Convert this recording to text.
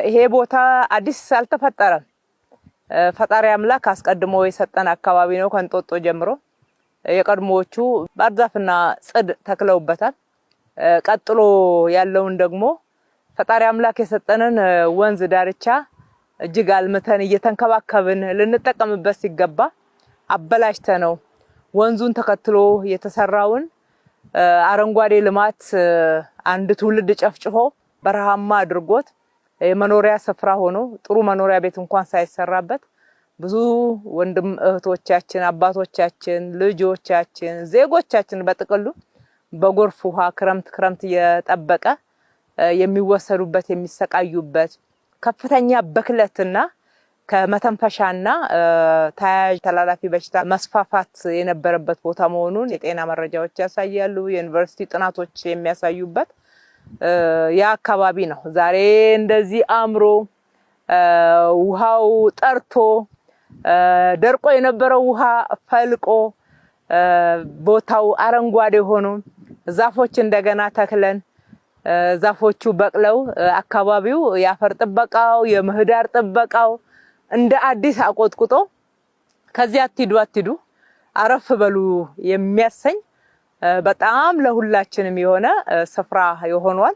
ይሄ ቦታ አዲስ አልተፈጠረም። ፈጣሪ አምላክ አስቀድሞ የሰጠን አካባቢ ነው። ከእንጦጦ ጀምሮ የቀድሞዎቹ ባህር ዛፍና ጽድ ተክለውበታል። ቀጥሎ ያለውን ደግሞ ፈጣሪ አምላክ የሰጠንን ወንዝ ዳርቻ እጅግ አልምተን እየተንከባከብን ልንጠቀምበት ሲገባ አበላሽተ ነው ወንዙን ተከትሎ የተሰራውን አረንጓዴ ልማት አንድ ትውልድ ጨፍጭፎ በረሃማ አድርጎት የመኖሪያ ስፍራ ሆኖ ጥሩ መኖሪያ ቤት እንኳን ሳይሰራበት ብዙ ወንድም እህቶቻችን፣ አባቶቻችን፣ ልጆቻችን፣ ዜጎቻችን በጥቅሉ በጎርፍ ውሃ ክረምት ክረምት እየጠበቀ የሚወሰዱበት፣ የሚሰቃዩበት፣ ከፍተኛ ብክለትና ከመተንፈሻና ተያያዥ ተላላፊ በሽታ መስፋፋት የነበረበት ቦታ መሆኑን የጤና መረጃዎች ያሳያሉ። የዩኒቨርሲቲ ጥናቶች የሚያሳዩበት ያ አካባቢ ነው። ዛሬ እንደዚህ አምሮ፣ ውሃው ጠርቶ፣ ደርቆ የነበረው ውሃ ፈልቆ፣ ቦታው አረንጓዴ ሆኖ፣ ዛፎች እንደገና ተክለን ዛፎቹ በቅለው፣ አካባቢው የአፈር ጥበቃው የምህዳር ጥበቃው እንደ አዲስ አቆጥቁጦ ከዚህ አትሂዱ አትሂዱ አረፍ በሉ የሚያሰኝ በጣም ለሁላችንም የሆነ ስፍራ ሆኗል።